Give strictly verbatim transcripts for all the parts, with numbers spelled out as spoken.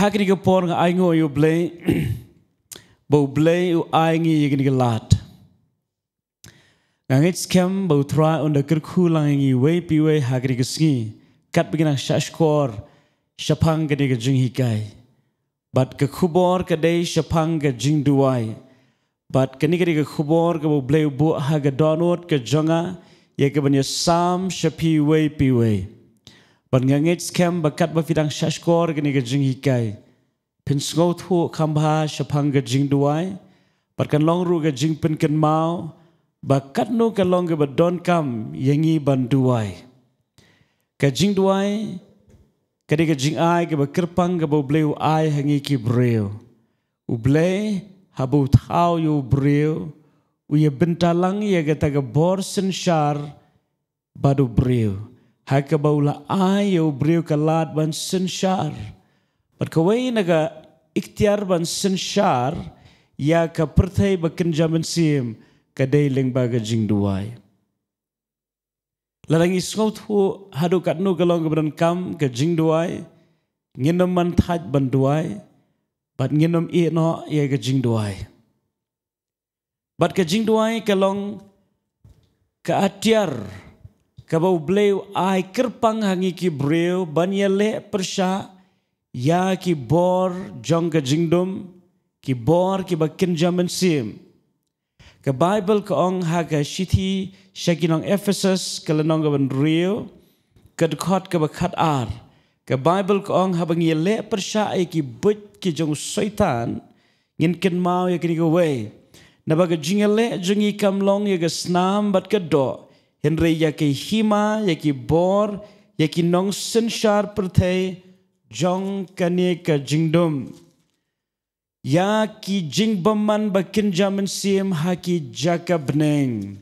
Ha kane ka por nga ai nguh ïa U Blei ba U Blei u ai ngi ïa kane ka lad. Nga ngeit skhem ba U Trai un da kyrkhu lang ïa ngi wei pa wei ha kane ka sngi, katba ngi nang shahshkor shaphang kane ka jinghikai. Bad ka khubor ka dei shaphang ka jingduwai. Bad kane ka dei ka khubor kaba U Blei u buh ha ka dohnud ka jong nga, ïa kaban ïasam sha phi wei pa wei. Bad nga ngeit skhem ba katba phi dang shahshkor kane ka jinghikai, phin sngewthuh kham bha shaphang ka jingduwai. Bad kan long ruh ka jingpynkynmaw ba katno ka long kaba donkam ïa ngi ban duwai. Ka jingduwai ka dei ka jingai kaba kyrpang kaba U Blei u ai ha ngi ki briew. U Blei haba u thaw ïa u briew, u ïa bynta lang ïa kata ka bor synshar bad u briew, ha kaba u la ai ïa u briew ka lad ban synshar. Bad kawei na ka iktiar ban synshar ïa ka pyrthei ba kynja mynsiem ka dei lyngba ka jingduwai. Lada ngi sngewthuh haduh katno ka long kaba donkam ka jingduwai, ngin ym man thait ban duwai, bad ngin ym ïeh noh ïa ka jingduwai. Bad ka jingduwai ka long ka atiar kaba U Blei u ai kyrpang ha ngi ki briew ban ïaleh pyrshah ïa ki bor jong ka jingdum, ki bor kiba kynja mynsiem. Ka Baibl ka ong ha ka shithi sha ki nong Ephesus ka lynnong kaba hynriew, ka dkhot kaba khatar. Ka Baibl ka ong haba ngi ïaleh pyrshah ïa ki buit ki jong u Soitan, ngin kynmaw ïa kine kiwei. Naba ka jingïaleh jong ngi kam long ïa ka snam bad ka doh, hynrei ïa ka hima, ïa ki bor, ïa ki nongsynshar pyrthei jong kane ka jingdum, ïa ki jingbymman ba kynja mynsiem ha ki jaka bneng.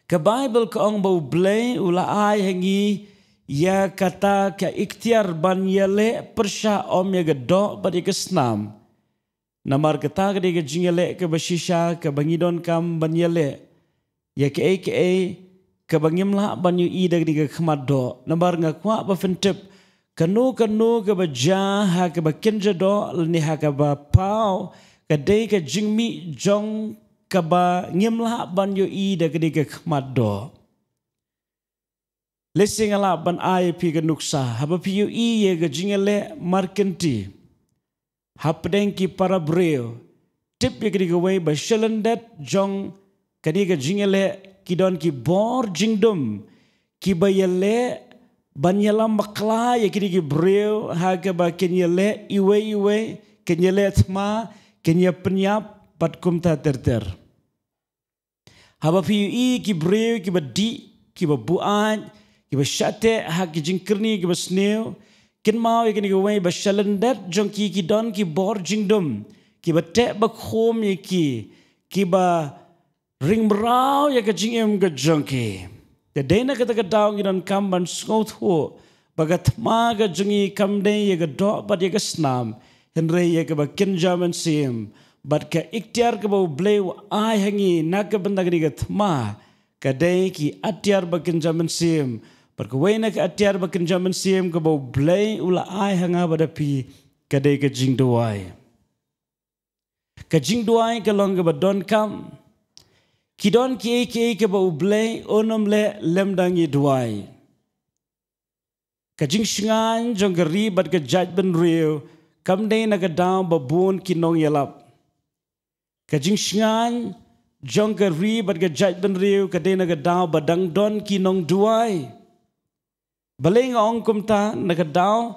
Ka Baibl ka ong ba U Blei u la ai ha ngi ïa kata ka iktiar ban ïaleh pyrshah, ym ïa ka doh bad ïa ka snam. Namar kata ka dei ka jingïaleh kaba shisha kaba ngi donkam ban ïaleh. Ïa kaei kaei kaba ngim lah ban ïohi da kane ka khmat doh. Namar nga kwah ba phin tip, kano kano kaba jia ha kaba kynja doh lane ha kaba paw, ka dei ka jingmih jong kaba ngim lah ban ïohi da kane ka khmat doh. Lehse nga lah ban ai ïa phi ka nuksa, haba phi ïohi ïa ka jingïaleh markynti hapdeng ki para briew, tip ïa kane kawei ba shalyndet jong kane ka jingïaleh ki don ki bor jingdum kiba ïaleh ban ïalam bakla ïa kine ki briew ha kaba kin ïaleh iwei iwei, kin ïaleh thma, kin ïapynïap bad kumta ter ter. Haba phi ïohi ki briew kiba dih, kiba buaid, kiba shah teh ha ki jingkyrni kiba sniew, kynmaw ïa kine kiwei ba shalyndet jong ki ki don ki bor jingdum kiba teh bakhum ïa ki, kiba ring mraw ïa ka jingim ka jong ki. Ka dei na kata ka daw ngi donkam ban sngewthuh ba ka thma ka jong ngi kam dei ïa ka doh bad ïa ka snam, hynrei ïa kaba kynja mynsiem. Bad ka iktiar kaba U Blei u ai ha ngi na ka bynta kane ka thma, ka dei ki atiar ba kynja mynsiem. Bad kawei na ka atiar ba kynja mynsiem kaba U Blei u la ai ha nga bad ha phi, ka dei ka jingduwai. Ka jingduwai ka long kaba donkam. Ki don kiei kiei kaba U Blei un ym leh lymda ngi duwai. Ka jingshngaiñ jong ka ri bad ka jaitbynriew kam dei na ka daw ba bun ki nongïalap. Ka jingshngaiñ jong ka ri bad ka jaitbynriew ka dei na ka daw ba dang don ki nongduwai. Balei nga ong kumta? Na ka daw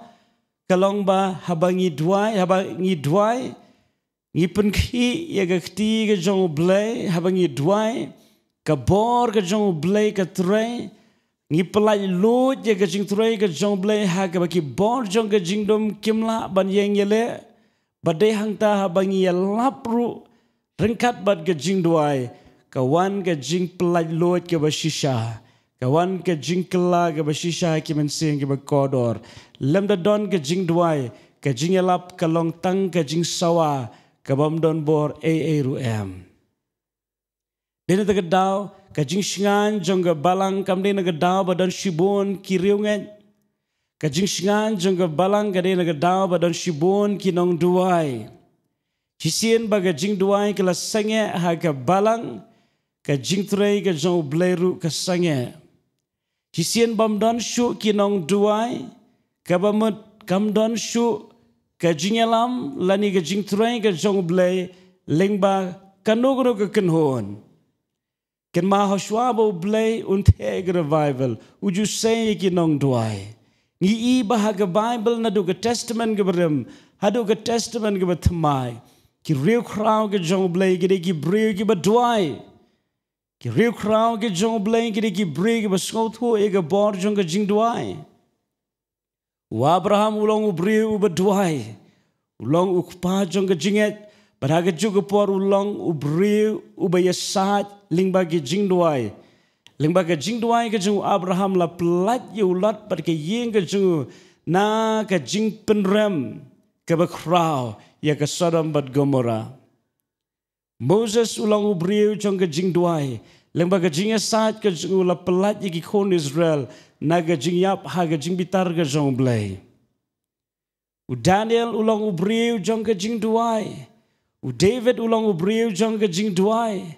ka long ba haba ngi duwai, haba ngi duwai, ngi pynkhih ïa ka kti ka jong U Blei. Haba ngi duwai, ka bor ka jong U Blei ka trei. Ngi pyllait luid ïa ka jingtrei ka jong U Blei ha kaba ki bor jong ka jingdum kim lah ban ïeng ïaleh. Bad dei hangta haba ngi ïalap ruh ryngkat bad ka jingduwai, ka wan ka jingpyllait luid kaba shisha, ka wan ka jingkylla kaba shisha ha ki mynsiem kiba kordor. Lymda don ka jingduwai, ka jingïalap ka long tang ka jingsawa, kabym don bor ei ei ruh em. Dei na kata ka daw ka jingshngaiñ jong ka balang kam dei na ka daw ba don shibun ki riewngeit. Ka jingshngaiñ jong ka balang ka dei na ka daw ba don shibun ki nongduwai. Shisien ba ka jingduwai ka la sangeh ha ka balang, ka jingtrei ka jong U Blei ruh ka sangeh. Shisien bym don shuh ki nongduwai, kaba mut kam don shuh ka jingïalam lane ka jingtrei ka jong U Blei lyngba kano kano ka kynhun. Kynmaw, hashwa ba U Blei un theh ïa ka revival, u ju sei ïa ki nongduwai. Ngi i ba ha ka Baibl naduh ka Testament kaba rim haduh ka Testament kaba thymmai, ki riewkhraw ki jong U Blei ki dei ki briew kiba duwai. Ki riewkhraw ki jong U Blei ki dei ki briew kiba sngewthuh ïa ka bor jong ka jingduwai. U Abraham u long u briew uba duwai. U long u kpa jong ka jingngeit. Bad ha kajuh ka por u long u briew uba ïasaid lyngba ka jingduwai. Lyngba ka jingduwai ka jong u Abraham la pyllait ïa u Lot bad ka ïing ka jong u na ka jingpynrem kaba khraw ïa ka Sodom bad Gomorrah. Moses u long u briew jong ka jingduwai. Lyngba ka jingïasaid ka jong u la pyllait ïa ki khun Israel na ka jingïap ha ka jingbitar ka jong U Blei. U Daniel u long u briew jong ka jingduwai. U David u long u briew jong ka jingduwai.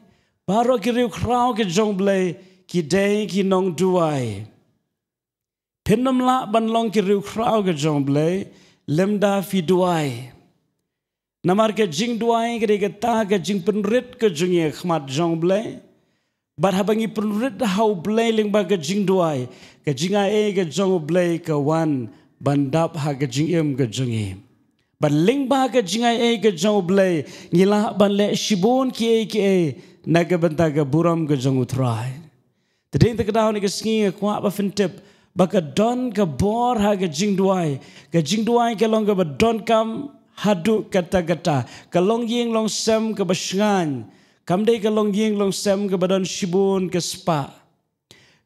Baroh ki riewkhraw ki jong U Blei ki dei ki nongduwai. Phim lah ban long ki riewkhraw ki jong U Blei lymda phi duwai. Namar ka jingduwai ka dei kata ka jingpynrit ka jong ngi ha khmat jong U Blei. Bad haba ngi pynrit ha U Blei lyngba ka jingduwai, ka jingai ei ka jong U Blei ka wan ban dap ha ka jingim ka jong ngi. Bad lyngba ka jingai ei ka jong U Blei ngi lah ban leh shibun kiei kiei na ka bynta ka burom ka jong U Trai. Te dei te ka daw ne ka sngi nga kwah ba phin tip ba ka don ka bor ha ka jingduwai. Ka jingduwai ka long kaba donkam haduh katta katta. Ka longïing longsem kaba shngaiñ. Kam dei ka longïing longsem kaba don shibun ka spah.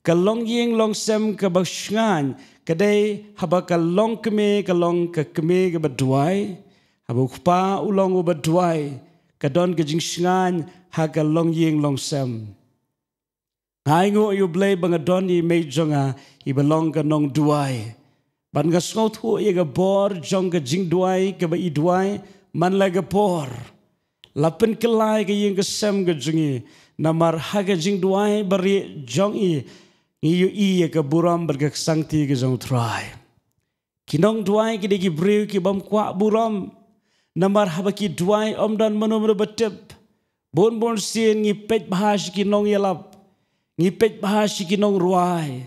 Ka longïing longsem kaba shngaiñ ka dei haba ka longkmie ka long ka kmie kaba duwai. Haba u kpa u long uba duwai, ka don ka jingshngaiñ ha ka longïing longsem. Nga ainguh ïa U Blei ba nga don ïa i mei jong nga iba long ka nongduwai. Bad nga sngewthuh ïa ka bor jong ka jingduwai kaba i duwai man la ka por. La pynkylla ïa ka ïing ka sem ka jong ngi namar ha ka jingduwai barieh jong i ngi ïohi ïa ka burom bad ka ksangti ka jong U Trai. Ki nongduwai ki dei ki briew ki bym kwah burom. Namar haba ki duwai ym don mano mano ba tip. Bun bun sien ngi peit bha sha ki nongïalap. Ngi peit bha sha ki nongrwai.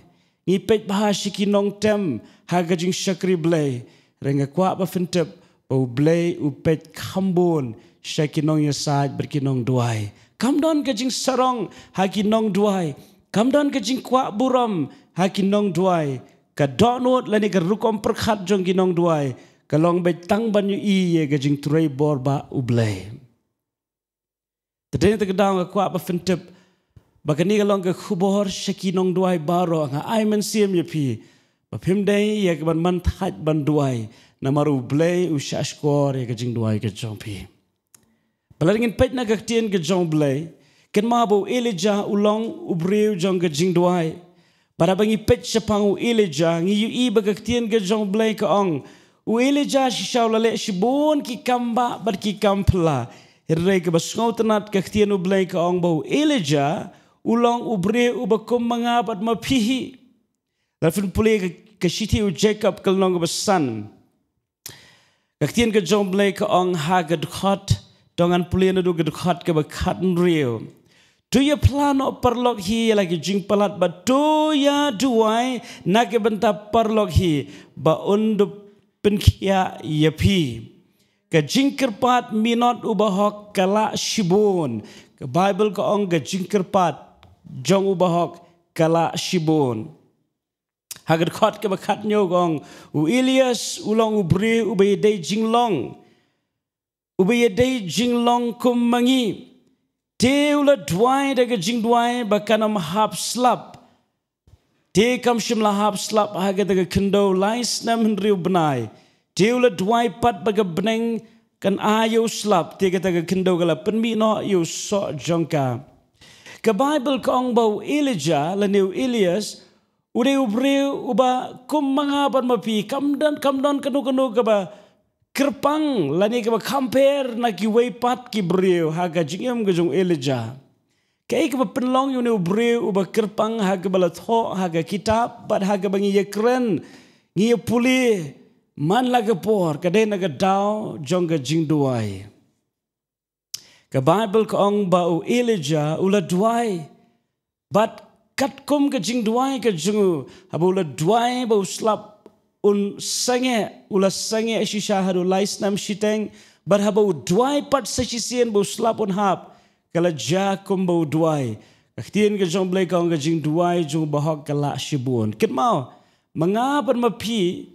Ngi peit bha sha ki nongtem ha ka jingshakri Blei. Hynrei nga kwah ba phin tip ba U Blei u peit kham bun sha ki nongïasaid bad ki nongduwai. Kam don ka jingsarong ha ki nongduwai. Kam don ka jingkwah burom ha ki nongduwai. Ka dohnud lane ka rukom pyrkhat jong ki nongduwai ka long beit tang ban ïohi ïa ka jingtrei bor ba U Blei. Te dei te ka daw nga kwah ba phin tip ba kane ka long ka khubor sha ki nongduwai baroh. Nga ai mynsiem ïa phi ba phim dei ïa ka ban man thait ban duwai namar U Blei u shahshkor ïa ka jingduwai ka jong phi. Ba lada ngin peit na ka ktien ka jong U Blei, kynmaw ba u Elijah u long u briew jong ka jingduwai. Bad haba ngi peit shaphang u Elijah ngi ïohi ba ka ktien ka jong U Blei ka ong, u Elijah shisha u la leh shibun ki kam bah bad ki kam phylla. Hynrei kaba sngewtynnat ka ktien U Blei ka ong ba u Elijah u long u briew uba kum ma nga bad ma phi hi. Lada phin pule ka, ka shithi u Jakob ka lynnong kaba san. Ka ktien ka jong U Blei ka ong ha ka dkhot, to ngan pule naduh ka dkhot kaba khathynriew. To ïaphla noh paralok hi ïa la ki jingpalat bad to ïaduwai na ka bynta paralok hi ba un dup pynkhiah ïa phi. Ka jingkyrpad minot u bahok ka lah shibun. Ka Baibl ka ong ka jingkyrpad jong u bahok ka lah shibun. Ha ka dkhot kaba khathynñiew ka ong, u Elias u long u briew uba ïadei jinglong. Uba ïadei jinglong kum ma ngi. Te u la duwai da ka jingduwai ba kan ym hap slap. Te kam shym la hap slap ha kata ka khyndew lai snem hynriew bnai. Te u la duwai pat ba ka bneng kan ai ïa u slap. Te kata ka khyndew ka la pynmih noh ïa u soh jong ka. Ka Baibl ka ong ba u Elijah lane u Elias U dei u briew uba kum ma nga bad ma phi, kam don, kam don kano kano kaba kyrpang lane kaba kham pher na kiwei pat ki briew ha ka jingim ka jong u Elijah. Kaei kaba pynlong ïa une u briew uba kyrpang ha kaba la thoh ha ka kitab bad ha kaba ngi ïakren, ngi ïapule man la ka por, ka dei na ka daw jong ka jingduwai. Ka Baibl ka ong ba u Elijah u la duwai. Bad katkum ka jingduwai ka jong u, haba u la duwai ba u slap un sangeh, u la sangeh shisha haduh lai snem shiteng, bad haba u duwai pat sa shisien ba u slap un hap, ka la jia kumba u duwai. Ka ktien ka jong U Blei ka ong ka jingduwai jong u bahok ka lah shibun. Kynmaw, ma nga bad ma phi,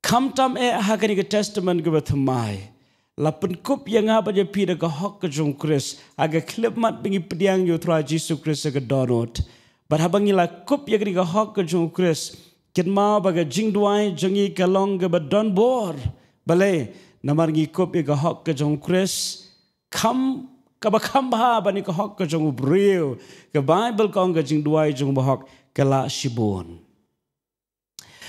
khamtam eh ha kane ka Testament kaba thymmai, la pynkup ïa nga bad ïa phi da ka hok ka jong u Khrist ha ka khyllipmat ba ngi pdiang ïa u Trai Jisu Khrist ha ka dohnud. Bad haba ngi la kup ïa kane ka hok ka jong u Khrist, kynmaw ba ka jingduwai jong ngi ka long kaba don bor. Balei? Namar ngi kup ïa ka hok ka jong u Khrist kham, kaba kham bha ban ïa ka hok ka jong u briew. Ka Baibl ka ong ka jingduwai jong u bahok ka lah shibun.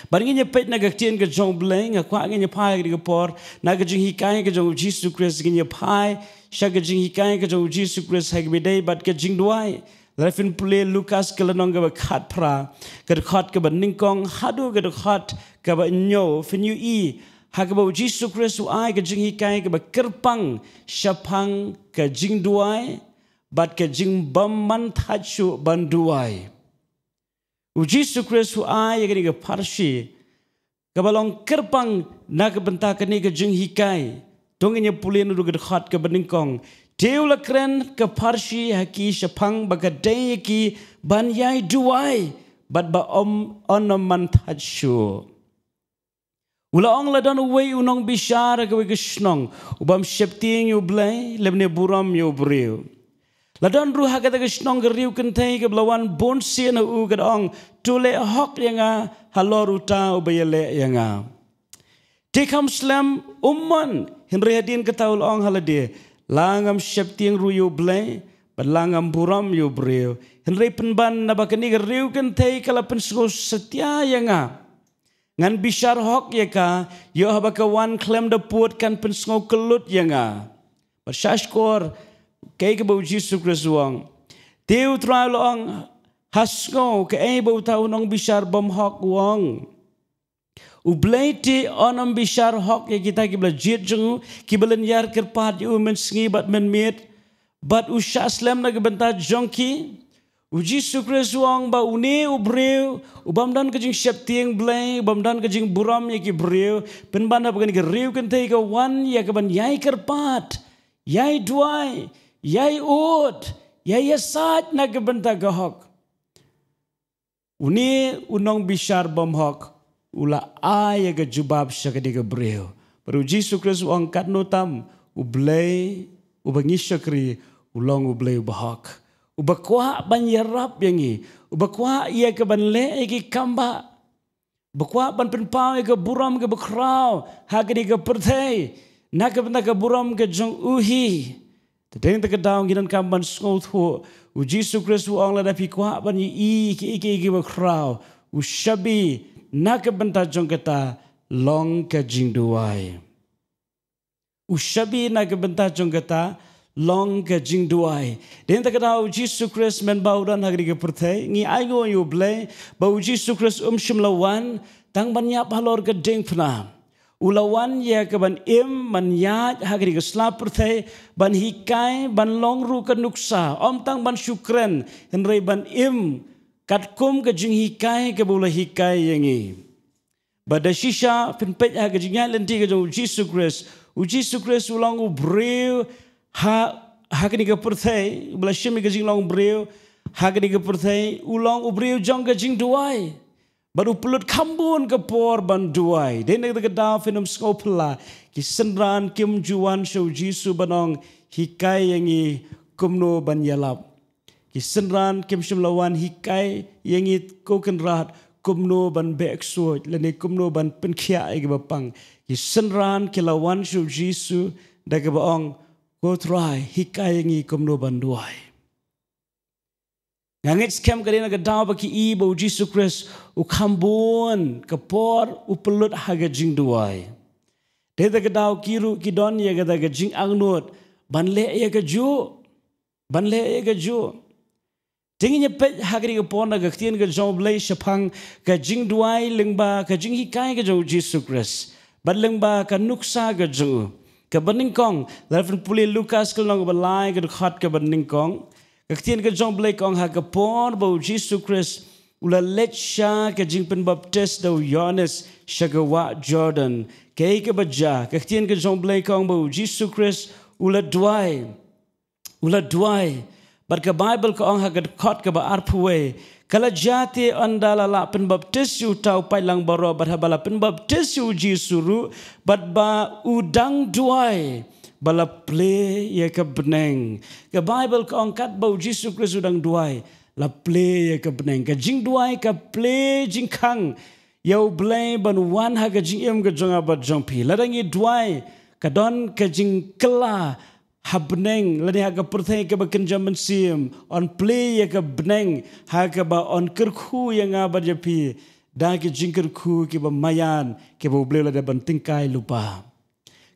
Bad ngin ïa peit na ka ktien ka jong U Blei, nga kwah ngin ïa phai ha kane ka por na ka jinghikai ka jong u Jisu Khrist, ngin ïa phai sha ka jinghikai ka jong u Jisu Khrist ha kaba ïadei bad ka jingduwai. Lada phin pule Lukas ka lynnong kaba khatphra, ka dkhot kaba nyngkong haduh ka dkhot kaba hynñiew, phin ïohi ha kaba u Jisu Khrist u ai ka jinghikai kaba kyrpang shaphang ka jingduwai bad ka jingbym man thait shuh ban duwai. U Jisu Khrist u ai ïa kane ka pharshi kaba long kyrpang na ka bynta kane ka jinghikai. To ngin ïa pule naduh ka dkhot kaba nyngkong. Te u la kren ka pharshi ha ki shaphang ba ka dei ïa ki ban ïai duwai bad ba ym, yn ym man thait shuh. U la ong, la don uwei u nongbishar ha kawei ka shnong, u bym sheptieng ïa U Blei lymne burom ïa u briew. La don ruh ha kata ka shnong ka riew kynthei kaba la wan bun sien ha u, ka da ong, to leh hok ïa nga halor uta uba ïaleh ïa nga. Te kham slem um mon, hynrei hadien kata u la ong ha lade, la ngam sheptieng ruh ïa U Blei bad la ngam burom ïa u briew. Hynrei pynban naba kane ka riew kynthei ka la pynsngew satia ïa nga. Ngan bishar hok ïa ka, ïoh haba ka wan khlem da pud kan pynsngew kyllut ïa nga. Bad sha shkor, kaei kaba u Jisu Khrist u ong? Te u Trai u la ong, ha sngew kaei ba uta u nongbishar bymhok u ong. U Blei te yn ym bishar hok ïa kita kiba la jied jong u, kiba lynñiar kyrpad ïa u mynsngi bad mynmiet, bad u shah slem na ka bynta jong ki? U Jisu Khrist u ong ba une u briew u bym don ka jingsheptieng Blei, u bym don ka jingburom ïa ki briew, pynban haba kane ka riew kynthei ka wan ïa kaban ïai kyrpad, ïai duwai, ïai ud, ïai ïasaid na ka bynta ka hok. Une u nongbishar bymhok u la ai ïa ka jubab sha kane ka briew. Bad u Jisu Khrist u ong katno tam, U Blei uba ngi shakri u long U Blei uba hok, uba kwah ban ïarap ïa ngi, uba kwah ïa kaban leh ïa ki kam bah, uba kwah ban pynpaw ïa ka burom kaba khraw ha kane ka pyrthei na ka bynta ka burom ka jong u hi. Te dei na kata ka daw ngi donkam ban sngewthuh, u Jisu Khrist u ong lada phi kwah ban ïohi kiei kiei kiba khraw, u shabi na ka bynta jong kata long ka jingduwai. U shabi na ka bynta jong kata long ka jingduwai. Dei na kata ka daw u Jisu Khrist mynba u don ha kane ka pyrthei, ngi ainguh ïa U Blei ba u Jisu Khrist um shym la wan tang ban ïap halor ka diengphna. U la wan ïa kaban im ban ïaid ha kane ka sla pyrthei, ban hikai, ban long ruh ka nuksa, ym tang ban shu kren, hynrei ban im katkum ka jinghikai kaba u la hikai ïa ngi. Bad da shisha phin peit ha ka jingïaid lynti ka jong u Jisu Khrist, u Jisu Khrist u long u briew ha, ha kane ka pyrthei, uba la shim ïa ka jinglong briew ha kane ka pyrthei, u long u briew jong ka jingduwai. Bad u pynlut kham bun ka por ban duwai. Dei na kata ka daw phin ym sngewphylla, ki synran kim ju wan sha u Jisu ban ong, hikai ïa ngi kumno ban ïalap. Ki synran kim shym la wan hikai ïa ngi, ko Kynrad, kumno ban beh ksuid lane kumno ban pynkhiah ïa kiba pang. Ki synran ki la wan sha u Jisu da kaba ong, ko Trai, hikai ïa ngi kumno ban duwai. Nga ngeit skhem ka dei na ka daw ba ki i ba u Jisu Khrist u kham bun ka por u pynlut ha ka jingduwai. Dei na ka daw ki ruh ki don ïa kata ka jingangnud ban leh ïa kajuh, ban leh ïa kajuh. Te ngin ïa peit ha kane ka por na ka ktien ka jong U Blei shaphang ka jingduwai lyngba ka jinghikai ka jong u Jisu Khrist bad lyngba ka nuksa ka jong u. Kaba nyngkong, la phin pule Lukas ka lynnong kaba lai ka dkhot kaba nyngkong. Ka ktien ka jong U Blei ka ong ha ka por ba u Jisu Khrist u la leit sha ka jingpynbaptis da u Ïoannis sha ka wah Jordan. Kaei kaba jia, ka ktien ka jong U Blei ka ong ba u Jisu Khrist u la duwai. U la duwai. Bad ka Baibl ka ong ha ka dkhot kaba arphew wei, ka la jia te ynda la lah pynbaptis ïa uta u paidlang baroh, bad haba la pynbaptis ïa u Jisu ruh, bad ba u dang duwai, ba la plie ïa ka bneng. Ka Baibl ka ong katba u Jisu Khrist u dang duwai, la plie ïa ka bneng. Ka jingduwai ka plie jingkhang ïa U Blei ban wan ha ka jingim ka jong nga bad jong phi. Lada ngi duwai, ka don ka jingkylla ha bneng lane ha ka pyrthei kaba kynja mynsiem, yn plie ïa ka bneng ha kaba yn kyrkhu ïa nga bad ïa phi da ki jingkyrkhu kiba maïan, kiba U Blei u la dep ban tyngkai lypa.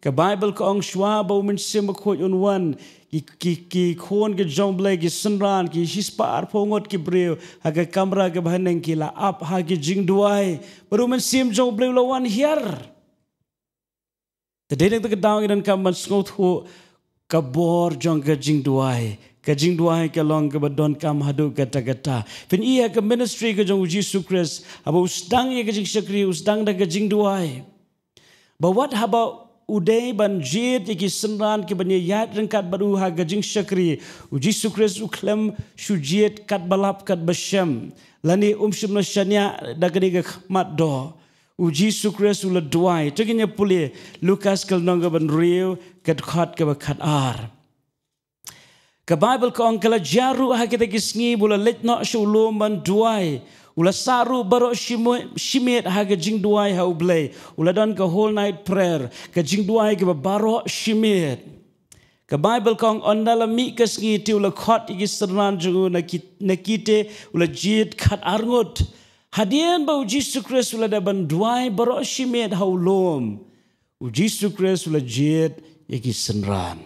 Ka Baibl ka ong shuwa ba U Mynsiem Bakhuid un wan, ki, ki, ki khun ki jong U Blei, ki synran, ki shispah arphew ngut ki briew ha ka kamra kaba haneng ki la ap ha ki jingduwai. Bad U Mynsiem jong U Blei u la wan hiar. Te dei na kata ka daw ngi donkam ban sngewthuh ka bor jong ka jingduwai. Ka jingduwai ka long kaba donkam haduh katta katta. Phin i ha ka ministry ka jong u Jisu Khrist, haba u sdang ïa ka jingshakri, u sdang da ka jingduwai. Ba wat haba u dei ban jied ïa ki synran kiban ïaid ryngkat bad u ha ka jingshakri, u Jisu Khrist u khlem shu jied katba lap katba shem, lane um shym la shaniah da kane ka khmat doh. U Jisu Khrist u la duwai. To ngin ïa pule Lukas ka lynnong kaba hynriew, ka dkhot kaba khatar. Ka Baibl ka ong, ka la jia ruh ha kita ki sngi ba u la leit noh sha u lum ban duwai. U la sah ruh baroh shimiet, shimiet ha ka jingduwai ha U Blei. U la don ka whole night prayer, ka jingduwai kaba baroh shimiet. Ka Baibl ka ong, ynda la mih ka sngi te u la khot ïa ki synran jong u na ki, na ki te u la jied khatar ngut. Hadien ba u Jisu Khrist u la dep ban duwai baroh shimiet ha u lum, u Jisu Khrist u la jied ïa ki synran.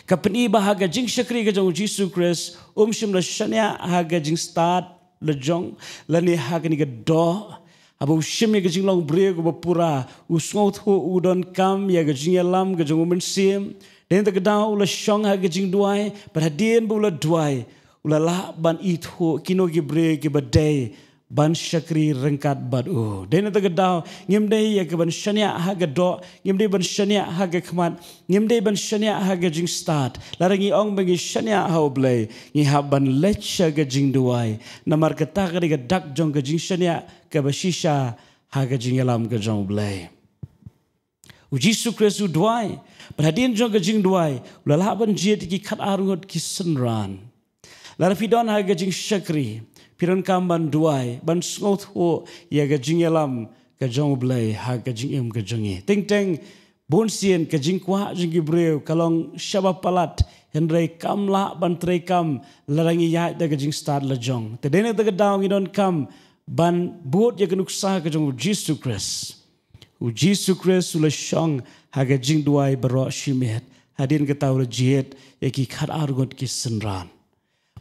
Ka pyni ba ha ka jingshakri ka jong u Jisu Khrist, um shym la shaniah ha ka jingstad la jong, lane ha kane ka doh. Haba u shim ïa ka jinglong briew kaba pura, u sngewthuh u donkam ïa ka jingïalam ka jong u Mynsiem. Dei na kata ka daw u la shong ha ka jingduwai, bad hadien ba u la duwai, u la lah ban ithuh kino ki briew kiba dei ban shakri ryngkat bad u. Dei na kata ka daw, ngim dei ïa ka ban shaniah ha ka doh, ngim dei ban shaniah ha ka khmat, ngim dei ban shaniah ha ka jingstad. Lada ngi ong ba ngi shaniah ha U Blei, ngi hap ban leit sha ka jingduwai. Namar kata ka dei ka dak jong ka jingshaniah kaba shisha ha ka jingïalam ka jong U Blei. U Jisu Khrist u duwai. Bad hadien jong ka jingduwai, u la lah ban jied ïa ki khatar ngut ki synran. Lada phi don ha ka jingshakri, phi donkam ban duwai, ban sngewthuh ïa ka jingïalam ka jong U Blei ha ka jingim ka jong ngi. Teng teng, bun sien ka jingkwah jong ki briew ka long shaba palat, hynrei kam lah ban treikam lada ngi ïaid da ka jingstad la jong. Te dei na kata ka daw ngi donkam ban bud ïa ka nuksa ka jong u Jisu Khrist. U Jisu Khrist u la shong ha ka jingduwai baroh shimiet. Hadien kata u la jied ïa ki khatar ngut ki synran.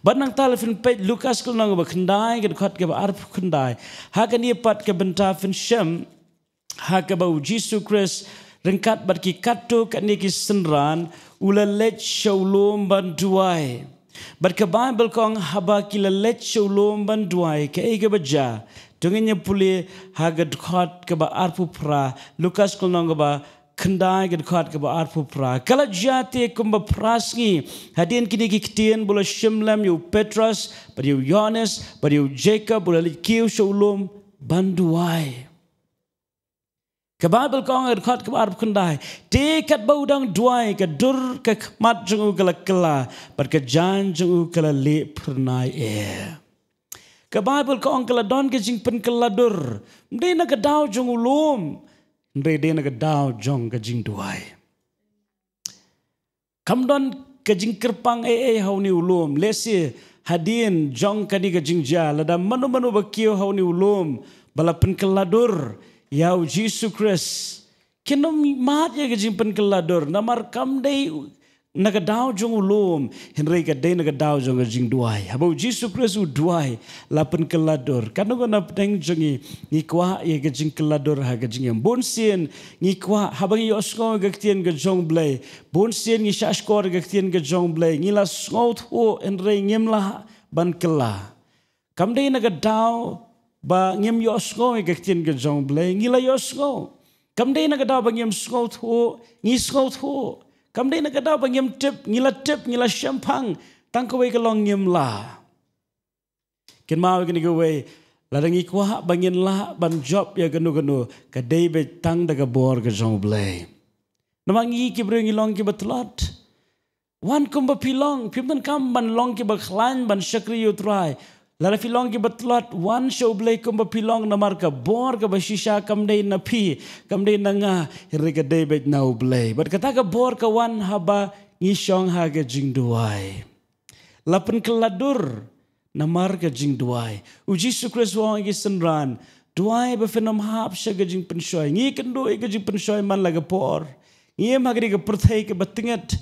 Bad nangta la phin peit Lukas ka lynnong kaba khyndai, ka dkhot kaba arphew khyndai. Ha kane pat ka bynta phin shem ha kaba u Jisu Khrist ryngkat bad ki katto katne ki synran u la leit sha u lum ban duwai. Bad ka Baibl ka ong haba ki la leit sha u lum ban duwai, kaei kaba jia? To ngin ïa pule ha ka dkhot kaba arphew phra, Lukas ka lynnong kaba khyndai, ka dkhot kaba arphew phra. Ka la jia te kumba phra sngi hadien kine ki ktien ba u la shim lem ïa u Petros bad ïa u Ïoannis bad ïa u Jakob, u la leit kiew sha u lum ban duwai. Ka Baibl ka ong ha ka dkhot kaba arphew khyndai, te katba u dang duwai, ka dur ka khmat jong u ka la kylla, bad ka jaiñ jong u ka la lieh phyrnai eh. Ka Baibl ka ong ka la don ka jingpynkylla dur. Ym dei na ka daw jong u lum, hynrei dei na ka daw jong ka jingduwai. Kam don ka jingkyrpang ei ei ha une u lum. Lehse hadien jong kane ka jingjia, lada mano mano ba kiew ha une u lum ba la pynkylla dur ïa u Jisu Khrist, kin ym mad ïa ka jingpynkylla dur, namar kam dei na ka daw jong u lum, hynrei ka dei na ka daw jong ka jingduwai. Haba u Jisu Khrist u duwai, la pynkylla dur. Katno katno na pdeng jong ngi, ngi kwah ïa ka jingkylla dur ha ka jingim. Bun sien ngi kwah, haba ngi ïohsngew ïa ka ktien ka jong U Blei, bun sien ngi shahshkor ïa ka ktien ka jong U Blei, ngi la sngewthuh, hynrei ngim lah ban kylla. Kam dei na ka daw ba ngim ïohsngew ïa ka ktien ka jong U Blei, ngi la ïohsngew. Kam dei na ka daw ba ngim sngewthuh, ngi sngewthuh. Kam dei na ka daw ba ngim tip, ngi la tip, ngi la shemphang. Tang kawei ka long, ngim lah. Kynmaw ïa kane kawei, lada ngi kwah ba ngin lah ban jop ïa kano kano, ka dei beit tang da ka bor ka jong U Blei. Namar ngi ki briew ngi long kiba tlot. Wan kumba phi long, phim donkam ban long kiba khlaiñ ban shakri ïa U Trai. Lada phi long kiba tlot, wan sha U Blei kumba phi long, namar ka bor kaba shisha kam dei na phi, kam dei na nga, hynrei ka dei beit na U Blei. Bad kata ka bor ka wan haba ngi shong ha ka jingduwai. La pynkylla dur namar ka jingduwai. U Jisu Khrist u ong ïa ki synran, duwai ba phin ym hap sha ka jingpynshoi. Ngi kynduh ïa ka jingpynshoi man la ka por. Ngi im ha kane ka pyrthei kaba tyngeh,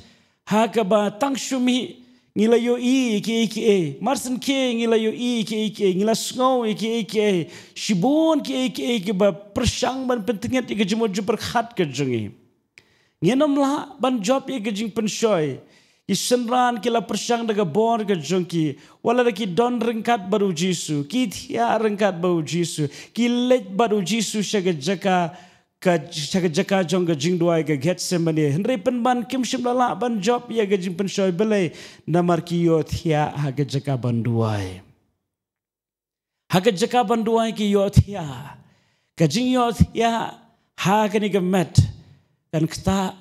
ha kaba tang shu mih ngi la ïohi ïa kiei kiei. Mar shen kiei ngi la ïohi ïa kiei kiei. Ngi la sngew ïa kiei kiei. Shibun kiei kiei kiba pyrshang ban pyntyngeh ïa ka jingmut jingpyrkhat ka jong ngi. Ngin ym lah ban jop ïa ka jingpynshoi. Ki synran ki la pyrshang da ka bor ka jong ki. Wat la da ki don ryngkat bad U Jisu, ki thiah ryngkat bad U Jisu, ki leit bad U Jisu sha ka jaka, ka, sha ka jaka jong ka jingduwai, ka Gethsemane. Hynrei pynban kim shym la lah ban jop ïa ka jingpynshoi. Balei? Namar ki ïohthiah ha ka jaka ban duwai. Ha ka jaka ban duwai ki ïohthiah. Ka jingïohthiah ha kane ka met kan ktah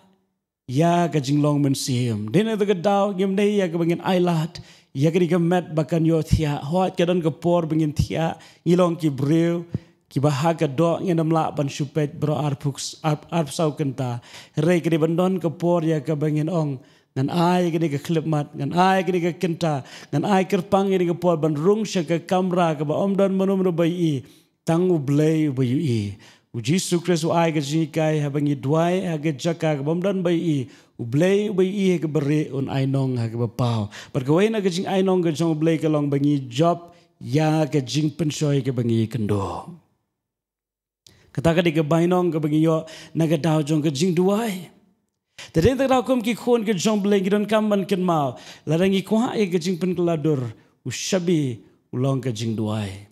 ïa ka jinglong mynsiem. Dei na kata ka daw ngim dei ïa kaba ngin ailad ïa kane ka met ba kan ïohthiah. Hooid, ka don ka por ba ngin thiah, ngi long ki briew kiba ha ka doh ngin ym lah ban shu peit baroh arphew, ar, arphew saw kynta. Hynrei ka dei ban don ka por ïa kaba ngin ong, ngan ai kane ka khyllipmat, ngan ai kane ka kynta, ngan ai kyrpang ïa kane ka por ban rung sha ka kamra kaba ym don mano mano ba ïohi, tang U Blei uba ïohi. U Jisu Khrist u ai ka jinghikai, haba ngi duwai ha ka jaka kaba ym don ba ïohi, U Blei uba ïohi ha kaba rieh un ainong ha kaba paw. Bad kawei na ka jingainong ka jong U Blei ka long ba ngi jop ïa ka jingpynshoi kaba ngi kynduh. Kata ka dei ka bainong kaba ngi ïoh na ka daw jong ka jingduwai. Te dei na kata ka daw kum ki khun ka jong U Blei ngi donkam ban kynmaw, lada ngi kwah ïa ka jingpynkylla dur, u shabi u long ka jingduwai.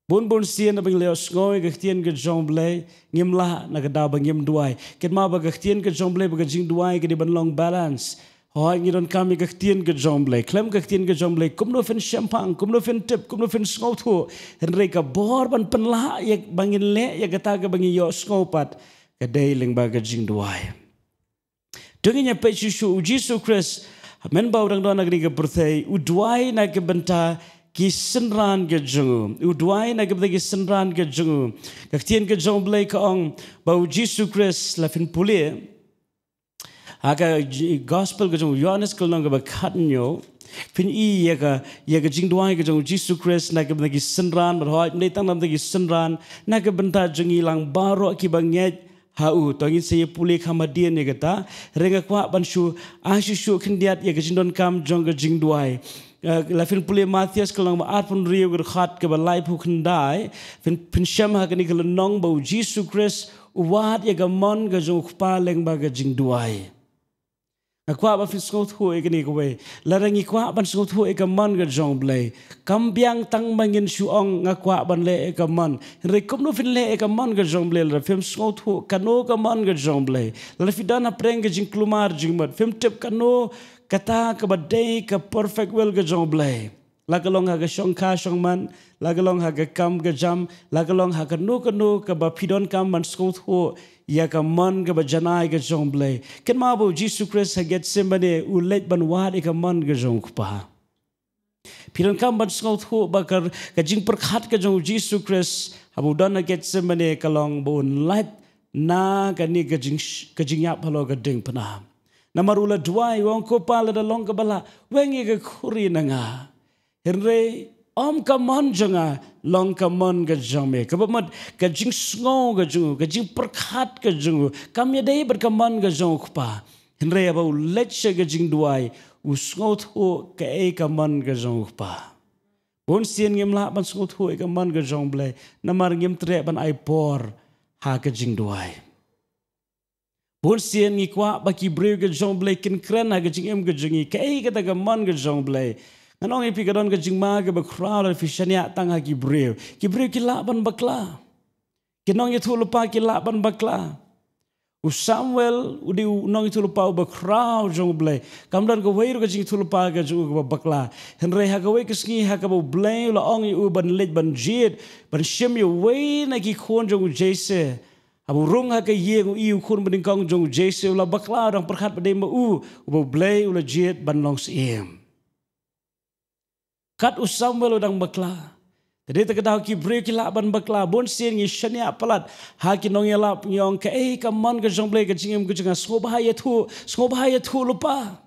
Bun bun sien haba ngi la ïohsngew ïa ka ktien ka jong U Blei, ngim lah na ka daw ba ngim duwai. Kynmaw ba ka ktien ka jong U Blei bad ka jingduwai ka dei ban long balance. Hooid, ngi donkam ïa ka ktien ka jong U Blei. Khlem ka ktien ka jong U Blei, kumno phin shemphang, kumno phin tip, kumno phin sngewthuh. Hynrei ka bor ban pynlah ïa, ba ngin leh ïa kata kaba ngi ïohsngew pat, ka dei lyngba ka jingduwai. To ngin ïa peit shuh shuh, U Jisu Khrist, mynba u dang don ha kane ka pyrthei, u duwai na ka bynta ki synran ka jong u. U duwai na ka bynta ki synran ka jong u. Ka ktien ka jong U Blei ka ong ba U Jisu Khrist, la phin pule ha ka j-, gospel ka jong u Ïoannis ka lynnong kaba khathynñiew, phin i ïa ka, ïa ka jingduwai ka jong U Jisu Khrist na ka bynta ki synran, bad hooid, ym dei tang na ka bynta ki synran, na ka bynta jong ngi lang baroh kiba ngeit ha u. To ngin sa ïa pule kham hadien ïa kata. Hynrei nga kwah ban shu ai shuh shuh khyndiat ïa ka jingdonkam jong ka jingduwai. Eh, la phin pule Mathaios ka lynnong ba arphew hynriew, ka dkhot kaba laiphew khyndai, phin, phin shem ha kane ka lynnong ba U Jisu Khrist u wad ïa ka mon ka jong U Kpa lyngba ka jingduwai. Nga kwah ba phin sngewthuh ïa kane kawei. Lada ngi kwah ban sngewthuh ïa ka mon ka jong U Blei, kam biang tang ba ngin shu ong, nga kwah ban leh ïa ka mon. Hynrei kumno phin leh ïa ka mon ka jong U Blei lada phim sngewthuh kano ka mon ka jong U Blei? Lada phi don hapdeng ka jingkulmar jingmut, phim tip kano kata kaba dei ka perfect will ka jong U Blei. La ka long ha ka shongkha shongman, la ka long ha ka kam ka jam, la ka long ha kano kano kaba phi donkam ban sngewthuh ïa ka mon kaba janai ka jong U Blei. Kynmaw ba U Jisu Khrist ha Gethsemane u leit ban wad ïa ka mon ka jong U Kpa. Phi donkam ban sngewthuh ba ka, ka jingpyrkhat ka jong U Jisu Khrist haba u don ha Gethsemane ka long ba un lait na kane ka jing, ka jingïap halor ka diengphna. Namar u la duwai, u ong, Ko Pa, lada long kaba lah, weng ïa ka khuri na nga. Hynrei ym ka mon jong nga, long ka mon ka jong me. Kaba mut ka jingsngew ka jong u, ka jingpyrkhat ka jong u, kam ïadei bad ka mon ka jong u kpa. Hynrei haba u leit sha ka jingduwai, u sngewthuh kaei ka mon ka jong u kpa. Bun sien ngim lah ban sngewthuh ïa ka mon ka jong u Blei, namar ngim treh ban ai por ha ka jingduwai. Bun sien ngi kwah ba ki briew ka jong u Blei kin kren ha ka jingim ka jong ngi, kaei kata ka mon ka jong u Blei. Ngan ong ïa phi, ka don ka jingma kaba khraw lada phi shaniah tang ha ki briew. Ki briew ki lah ban bakla. Ki nongïathuhlypa ki lah ban bakla. U Samuel u dei u nongïathuhlypa uba khraw jong u Blei. Kam don kawei ruh ka jingïathuhlypa ka jong u kaba bakla. Hynrei ha kawei ka sngi ha kaba u Blei u la ong ïa u ban leit ban jied, ban shim ïa uwei na ki khun jong u Jesse. Haba u rung ha ka ïing, u i u khun banyngkong jong u Jesse u la bakla, u dang pyrkhat ba dei ma u uba u Blei u la jied ban long syiem. Kat u Samuel u dang bakla. Te dei ta ka daw ki briew ki lah ban bakla. Bun sien ngi shaniah palat ha ki nongïalap, ngi ong kaei ka mon ka jong u Blei ha ka jingim ka jong nga, sngewbha ïathuh, sngewbha ïathuhlypa.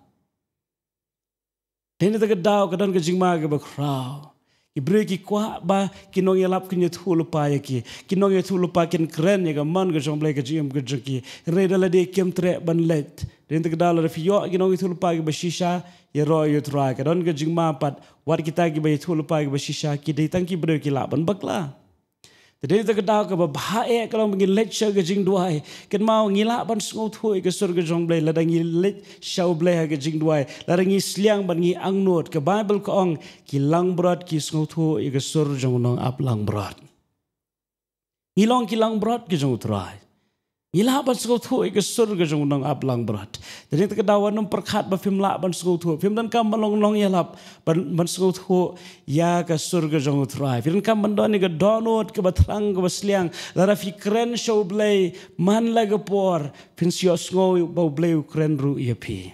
Te dei ta ka daw ka don ka jingma kaba khraw. Ki briew ki kwah ba ki nongïalap kin ïathuhlypa ïa ki, ki nongïathuhlypa kin kren ïa ka mon ka jong u Blei ha ka jingim ka jong ki. Hynrei da lade kim treh ban leit. Te dei ta ka daw lada phi ïoh ki nongïathuhlypa kiba shisha, ïaroh ïa u Trai. Ka don ka jingma pat, wat kita kiba ïathuhlypa kiba shisha ki dei tang ki briew ki lah ban bakla. Te dei ta ka daw kaba bha eh ka long ba ngin leit sha ka jingduwai. Kynmaw, ngi lah ban sngewthuh ïa ka sur ka jong u Blei lada ngi leit sha u Blei ha ka jingduwai, lada ngi sliang bad ngi angnud. Ka Baibl ka ong, ki langbrot ki sngewthuh ïa ka sur jong u nongap langbrot. Ngi long ki langbrot ki jong u Trai. Ngi lah ban sngewthuh ïa ka sur ka jong u nongap langbrot. Te dei ta ka daw wat nym pyrkhat ba phim lah ban sngewthuh. Phim donkam ban long nongïalap ban, ban sngewthuh ïa ka sur ka jong u Trai. Phi donkam ban don ïa ka dohnud kaba thrang kaba sliang. Lada phi kren sha u Blei man la ka por, phin sa ïohsngew ba u Blei u kren ruh ïa phi.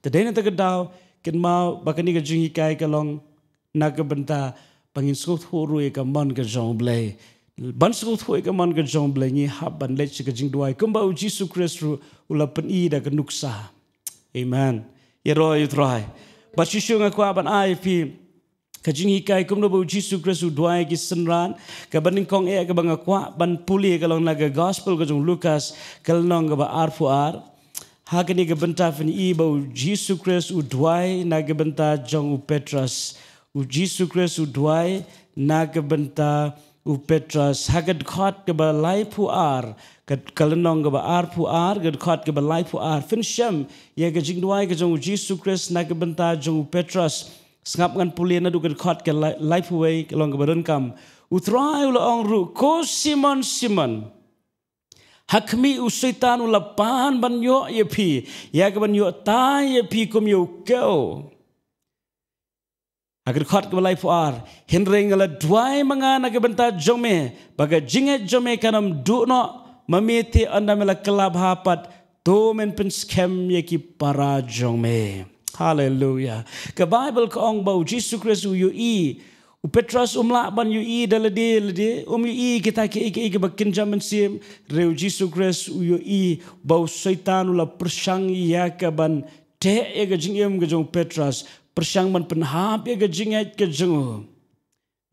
Te dei na kata ka daw, kynmaw ba kane ka jinghikai ka long na ka bynta ba ngin sngewthuh ruh ïa ka mon ka jong u Blei. Ban sngewthuh ïa ka mon ka jong u Blei, ngi hap ban leit sha ka jingduwai kumba u Jisu Khrist ruh u la pyni da ka nuksa. Amen. Ïaroh ïa u Trai. Bad shuh shuh nga kwah ban ai ïa phi ka jinghikai kumno ba u Jisu Khrist u duwai ïa ki synran. Kaba nyngkong eh kaba nga kwah ban pule ka long na ka Gospel ka jong u Lukas, ka lynnong kaba arphew ar. Ha kane ka bynta phin i ba u Jisu Khrist u duwai na ka bynta jong u Petros. U Jisu Khrist u duwai na ka bynta u Petros. Ha ka dkhot kaba laiphew ar, ka, ka lynnong kaba arphew ar, ka dkhot kaba laiphew ar. Phin shem ïa ka jingduwai ka jong u Jisu Khrist na ka bynta jong u Petros. Sngap, ngan pule naduh ka dkhot ka lai, laiphew wei, ka long kaba donkam. U Trai u la ong ruh, "Ko Simon, Simon, ha khmih, u Soitan u la pan ban ïoh ïa phi, ïa kaban ïoh tai ïa phi kum ïa u kew." Ha ka dkhot kaba laiphew ar, "Hynrei nga la duwai ma nga na ka bynta jong me, ba ka jingngeit jong me kan ym duh noh. Ma me te ynda me la kylla bha pat, to men pynskhem ïa ki para jong me." Haleluia. Ka Baibl ka ong ba u Jisu Khrist u ïohi, u Petros um lah ban ïohi da lade lade, um ïohi kita kiei kiei kiba kynja mynsiem. Hynrei u Jisu Khrist u ïohi ba u Soitan u la pyrshang ïa kaban teh ïa ka jingim ka jong u Petros, pyrshang ban pynhap ïa ka jingngeit ka jong u.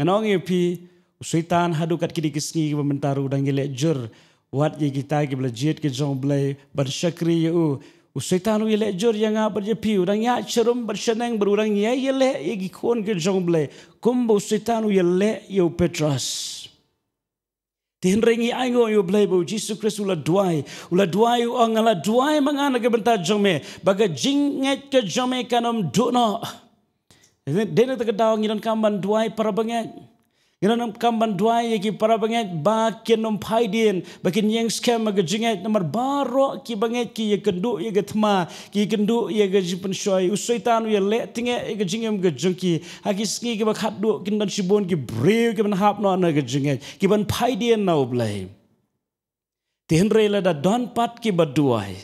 Ngan ong ïa phi, u Soitan haduh katto katne ki sngi kiba mynta ruh u dang ïaleh jur wat ïa kita kiba la jied ka jong u Blei ban shakri ïa u. U Soitan u ïaleh jur ïa nga bad ïa phi, u dang ïaid sharum bad shaneng bad u dang ïai ïaleh ïa ki khun ka jong u Blei kumba u Soitan u ïaleh ïa u Petros. Te hynrei ngi ainguh ïa u Blei ba u Jisu Khrist u la duwai. U la duwai, u ong, "Nga la duwai ma nga na ka bynta jong me, ba ka jingngeit ka jong me kan ym duh noh." Dei na kata ka daw ngi donkam ban duwai para bangeit. Ngi donkam ban duwai ïa ki para bangeit ba kin ym phai dien, ba kin ïeng skhem ha ka jingngeit, namar baroh ki bangeit ki ïakynduh ïa ka thma, ki ïakynduh ïa ka jingpynshoi. U Soitan u ïaleh tyngeh ïa ka jingim ka jong ki. Ha ki sngi kiba khatduh kin don shibun ki briew kiban hap noh na ka jingngeit, kiban phai dien na u Blei. Te hynrei lada don pat kiba duwai,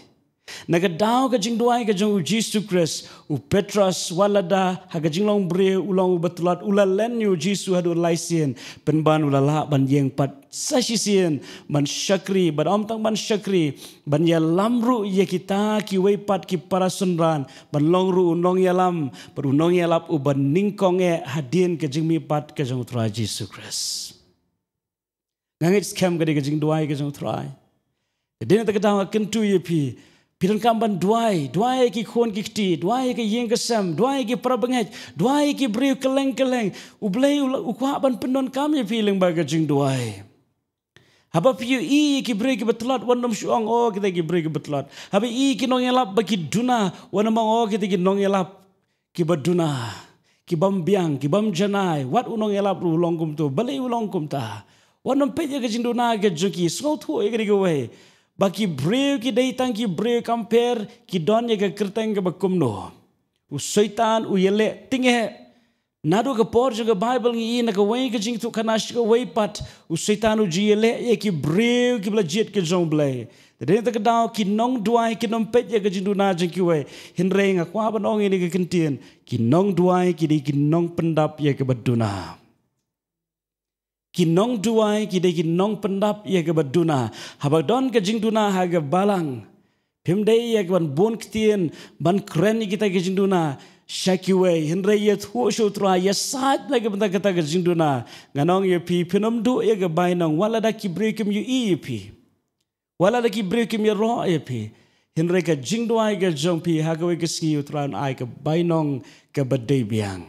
Na ka daw ka jingduwai ka jong u Jisu Khrist, u Petros wat lada ha ka jinglong briew u long uba tlot, u la len ïa u Jisu haduh lai sien, pynban u la lah ban ïeng pat sa shisien ban shakri, bad ym tang ban shakri, ban ïalam ruh ïa kita kiwei pat ki para synran, ban long ruh u nongïalam bad u nongïalap uba nyngkong eh hadien ka jingmihpat ka jong u Trai Jisu Khrist. Nga ngeit skhem ka dei ka jingduwai ka jong u Trai. Ka dei na kata ka daw nga kyntu ïa phi. Phi donkam ban duwai, duwai ïa ki khun ki kti, duwai ïa ka ïing ka sem, duwai ïa ki para bangeit, duwai ïa ki briew kylleng kylleng. U Blei u la, u kwah ban pyndonkam ïa phi lyngba ka jingduwai. Haba phi ïohi ïa ki briew kiba tlot, wat nym shu ong, oh, kita ki briew kiba tlot. Haba ïohi ki nongïalap ba ki duna, wat nym ong, oh, kita ki nongïalap kiba duna, kibym biang, kibym janai, wat u nongïalap ruh u long kumto, balei u long kumta. Wat nym peit ïa ka jingduna ka jong ki, sngewthuh ïa kane kawei. Ba ki briew ki dei tang ki briew compare, ki don ïa ka kyrteng kaba kumno. U Soitan u ïaleh tyngeh. Naduh ka por jong ka Baibl ngi ïohi na kawei ka jingïathuhkhana sha kawei pat, u Soitan u ju ïaleh ïa ki briew kiba la jied ka jong u Blei. Te dei na kata ka daw ki nongduwai kin ym peit ïa ka jingduna jong kiwei. Hynrei nga kwah ban ong ïa kane ka kyntien, ki nongduwai ki dei ki nongpyndap ïa kaba duna. Ki nongduwai ki dei ki nongpyndap ïa kaba duna. Haba don ka jingduna ha ka balang, phim dei ïa ka ban bun ktien ban kren ïa kita ki jingduna sha kiwei. Hynrei ïathuh sha u Trai, ïasaid na ka bynta kata ka jingduna. Ngan ong ïa phi, phin ym duh ïa ka bainong wat lada ki briew kim ïohi ïa phi. Wat lada ki briew kim ïaroh ïa phi. Hynrei ka jingduwai ka jong phi ha kawei ka sngi u Trai un ai ka bainong kaba dei biang.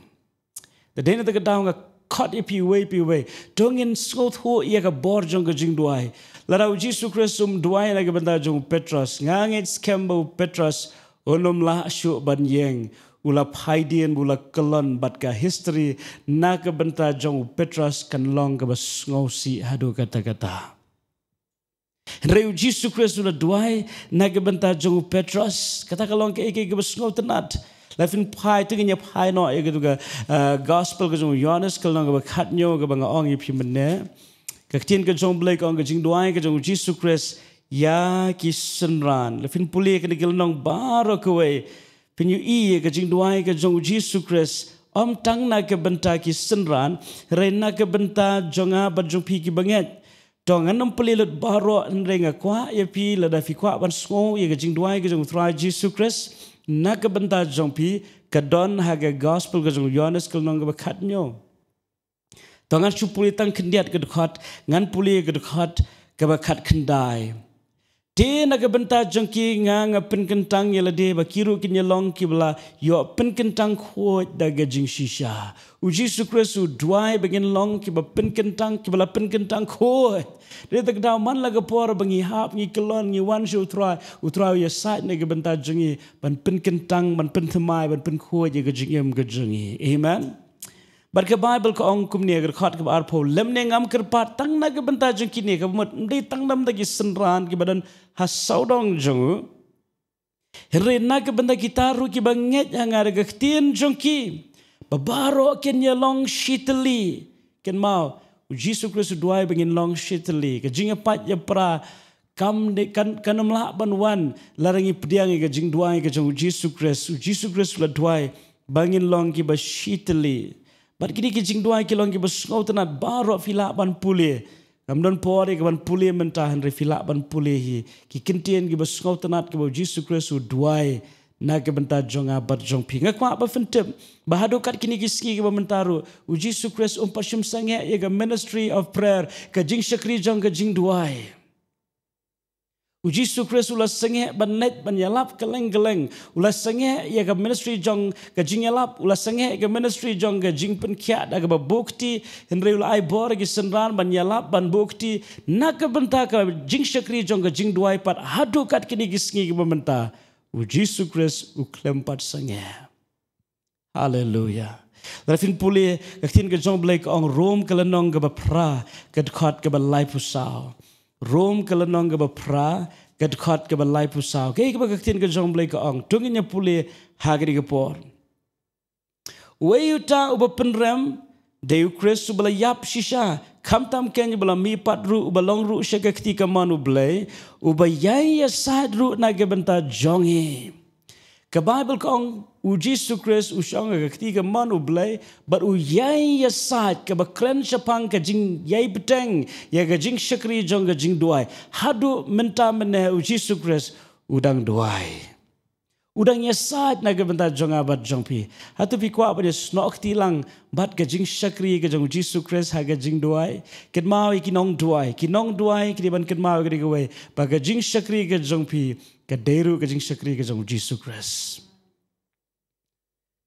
Te dei na kata ka daw nga khot ïa phi iwei pa iwei, to ngin sngewthuh ïa ka bor jong ka jingduwai. Lada u Jisu Khrist um duwai na ka bynta jong u Petros, nga ngeit skhem ba u Petros un ym lah shuh ban ïeng. U la phai dien, u la kyllon, bad ka history na ka bynta jong u Petros kan long kaba sngewsih haduh katta katta. Hynrei u Jisu Khrist u la duwai na ka bynta jong u Petros. Kata ka long kaei kaei kaba sngewtynnat. La phin phai, to ngin ïa phai noh ïa katu ka, ah, gospel ka jong u Ïoannis ka lynnong kaba khathynñiew kaba nga ong ïa phi mynne. Ka ktien ka jong u Blei ka ong ka jingduwai ka jong u Jisu Khrist ïa ki synran. La phin pule kane ka lynnong baroh kawei, phin ïohi ïa ka jingduwai ka jong u Jisu Khrist. Ym tang na ka bynta ki synran, hynrei na ka bynta jong nga bad jong phi kiba ngeit. To ngan ym pule lut baroh, hynrei nga kwah ïa phi, lada phi kwah ban sngew ïa ka jingduwai ka jong u Trai Jisu Khrist na ka bynta jong phi, ka don ha ka gospel ka jong u Ïoannis ka lynnong kaba khathynñiew. To ngan shu pule tang khyndiat ka dkhot, ngan pule ka dkhot kaba khatkhyndai. Te na ka bynta jong ki nga, nga pynkyntang ïa lade ba ki ruh kin ïa long kiba la ïoh pynkyntang khuid da ka jingshisha. U Jisu Khrist u duwai ba ngin long kiba pynkyntang, kiba la pynkyntang khuid. Dei na kata ka daw man la ka por ba ngi hap, ngi kyllon, ngi wan sha u Trai, u Trai u ïasaid na ka bynta jong ngi ban pynkyntang, ban pynthymmai, ban pynkhuid ïa ka jingim ka jong ngi. Amen. Bad ka Baibl ka ong kumne, ka dkhot kaba arphew, lymne ngam kyrpad tang na ka bynta jong kine, kaba mut ym dei tang na ka bynta ki synran kiba don ha sawdong jong u. Hynrei na ka bynta kita ruh kiba ngeit ha nga da ka ktien jong ki, ba baroh kin ïa long shitylli. Kynmaw, u Jisu Khrist u duwai ba ngin long shitylli. Ka jingïapait ïapra kam dei, kan, kan ym lah ban wan lada ngi pdiang ïa ka jingduwai ka jong u Jisu Khrist. U Jisu Khrist u la duwai ba ngin long kiba shitylli. Bad kine ki jingduwai ki long kiba sngewtynnat, baroh phi lah ban pule. Ngam don por ïa ka ban pule mynta, hynrei phi lah ban pule hi. Ki kyntien kiba sngewtynnat kiba u Jisu Khrist u duwai na ka bynta jong nga bad jong phi. Nga kwah ba phin tip ba haduh kat kine ki sngi kiba mynta ruh, u Jisu Khrist um pat shym sangeh ïa ka ministry of prayer, ka jingshakri jong ka jingduwai. U Jisu Khrist u la sangeh ban leit ban ïalap kylleng kylleng. U la sangeh ïa ka ministry jong ka jingïalap, u la sangeh ïa ka ministry jong ka jingpynkhiah da kaba buh kti, hynrei u la ai bor ïa ki synran ban ïalap, ban buh kti na ka bynta ka jingshakri jong ka jingduwai pat haduh kat kine ki sngi kiba mynta. U Jisu Khrist u khlem pat sangeh. Haleluya. Lada phin pule, ka ktien ka jong u Blei ka ong, Rom ka lynnong kaba phra, ka dkhot kaba laiphew saw. Rom ka lynnong kaba phra, ka dkhot kaba laiphew saw. Kaei kaba ka ktien ka jong u Blei ka ong, to ngin ïa pule ha kane ka por. Uei uta uba pynrem, dei u Khrist uba la ïap shisha, Khamtam kein ba la mihpat ruh, uba long ruh sha ka kti kamon U Blei, uba ïai ïasaid ruh na ka bynta jong ngi. Ka Baibl ka ong, U Jisu Khrist u shong ha ka kti kamon U Blei, bad u ïai ïasaid, kaba kren shaphang ka jingïai bteng ïa ka jingshakri jong ka jingduwai. Haduh mynta mynne U Jisu Khrist u dang duwai. U dang ïasaid na ka bynta jong nga bad jong phi. Hato phi kwah ban ïasnoh kti lang bad ka jingshakri ka jong U Jisu Khrist ha ka jingduwai? Kynmaw ïa ki nongduwai, ki nongduwai ki dei ban kynmaw ïa kawei, ba ka jingshakri ka jong phi ka dei ruh ka jingshakri ka jong U Jisu Khrist.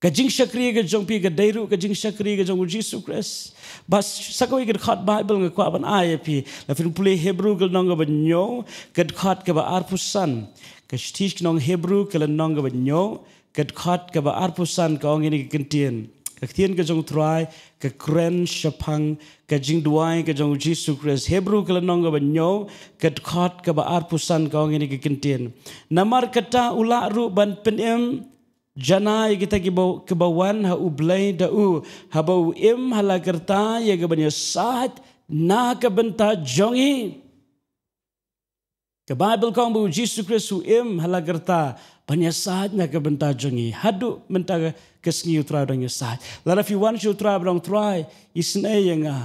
Ka jingshakri ka jong phi ka dei ruh ka jingshakri ka jong U Jisu Khrist. Bad sa kawei ka dkhot Baibl nga kwah ban ai ïa phi. Lada phin pule Hebru ka lynnong kaba hynñiew, ka dkhot kaba arphew san. Ka shithi sha ki nong Hebru ka lynnong kaba hynñiew, ka dkhot kaba arphew san, ka ong ïa kane ka kyntien. Ka ktien ka jong U Trai ka kren shaphang ka jingduwai ka jong U Jisu Khrist. Hebru ka lynnong kaba hynñiew, ka dkhot kaba arphew san, ka ong ïa kane ka kyntien. Namar kata u lah ruh ban pynim janai ïa kita kiba, kiba wan ha U Blei da u, haba u im ha la ka rta ïa ka ban ïasaid na ka bynta jong ngi. Ka Baibl ka ong ba U Jisu Khrist u im ha la ka rta ban ïasaid na ka bynta jong ngi. Haduh mynta ka, ka sngi U Trai u dang ïasaid. Lada phi wan sha U Trai bad ong, Trai, isynei ïa nga,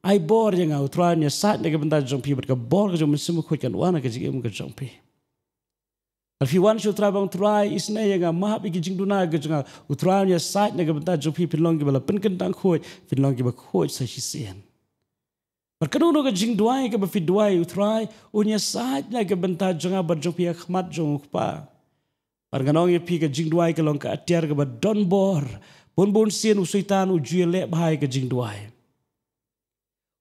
ai bor ïa nga, U Trai un ïasaid na ka bynta jong phi, bad ka bor ka jong U Mynsiem Bakhuid kan wan ha ka jingim ka jong phi. Lada phi wan sha U Trai bad ong, Trai, isynei ïa nga, map ïa ki jingduna ka jong nga, U Trai un ïasaid na ka bynta jong phi, phin long kiba la pynkyndang khuid, phin long kiba khuid sa shisien. Bad kano kano ka jingduwai kaba phi duwai, U Trai un ïasaid na ka bynta jong nga bad jong phi ha khmat jong U Kpa. Bad ngan ong ïa phi, ka jingduwai ka long ka atiar kaba don bor. Bun bun sien u Soitan u ju ïaleh bha ïa ka jingduwai.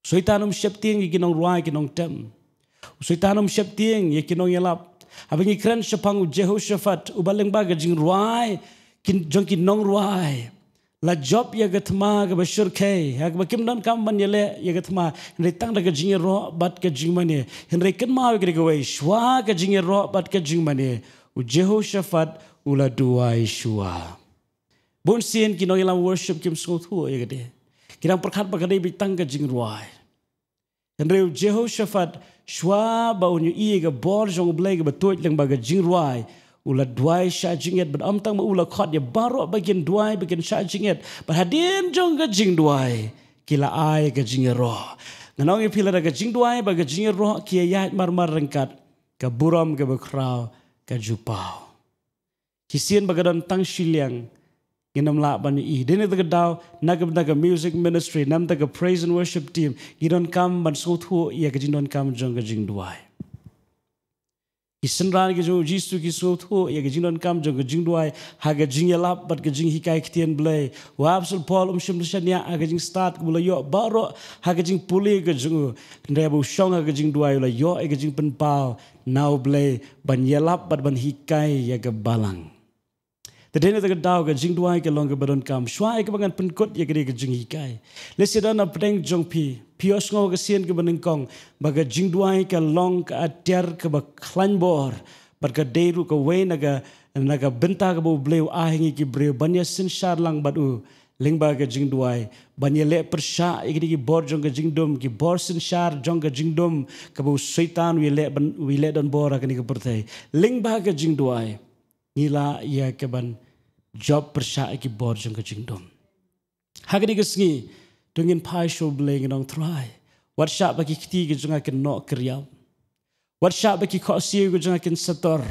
U Soitan um sheptieng ïa ki nongrwai ki nongtem. U Soitan um sheptieng ïa ki nongïalap. Haba ngi kren shaphang u Jehoshaphat, uba lyngba ka jingrwai ki, jong ki nongrwai, la jop ïa ka thma kaba shyrkhei, ha kaba kim donkam ban ïaleh ïa ka thma, hynrei tang da ka jingïaroh bad ka jingmane. Hynrei kynmaw ïa kawei, shuwa ka jingïaroh bad ka jingmane, u Jehoshaphat u la duwai shuwa. Bun sien ki nongïalam worship kim sngewthuh ïa kane. Ki dang pyrkhat ba ka dei beit tang ka jingrwai. Hynrei u Jehoshaphat, shuwa ba un ïohi ïa ka bor jong U Blei kaba tuid lyngba ka jingrwai, u la duwai shah jingit, bad ym tang ba u la khot ïa baroh ba kin duwai ba kin shah jingit. Bad hadien jong ka jingduwai ki la ai ka jingïaroh. Ngan ong ïa phi, lada ka jingduwai bad ka jingïaroh ki ïaid marmar ryngkat, ka burom kaba khraw ka ju paw. Shisien ba ka don tang shiliang, ngin ym lah ban ïohi. Dei na kata ka daw, na ka, na ka music ministry, na ka praise and worship team, ngi donkam ban sngewthuh ïa ka jingdonkam jong ka jingduwai. Ki synran ki jong U Jisu ki sngewthuh ïa ka jingdonkam jong ka jingduwai ha ka jingïalap bad ka jinghikai ktien Blei. U Apostol Paul um shym shaniah ha ka jingstad kaba u la ïoh baroh ha ka jingpule ka jong u. Hynrei haba u shong ha ka jingduwai u la ïoh ïa ka jingpynpaw na U Blei ban ïalap bad ban hikai ïa ka balang. Te dei na kata ka daw ka jingduwai ka long kaba donkam. Shuwa ïa kaba ngan pynkut ïa kane ka jinghikai, lehse don hapdeng jong phi, phi ïohsngew ha ka sien kaba nyngkong ba ka jingduwai ka long ka atiar kaba khlaiñ bor, bad ka dei ruh kawei na ka, na ka bynta kaba U Blei u ai ha ngi ki briew ban ïasynshar lang bad u lyngba ka jingduwai, ban ïaleh pyrshah ïa kine ki bor jong ka jingdum, ki bor synshar jong ka jingdum kaba u Soitan u ïaleh ban, u ïaleh donbor ha kane ka pyrthei. Lyngba ka jingduwai ngi lah ïa ka ban jop pyrshah ïa ki bor jong ka jingdum. Ha kane ka sngi, to ngin phai sha U Blei, ngin ong, Trai, wat shah ba ki kti ki jong nga kin noh kyrïap. Wat shah ba ki khohsiew ki jong nga kin sator.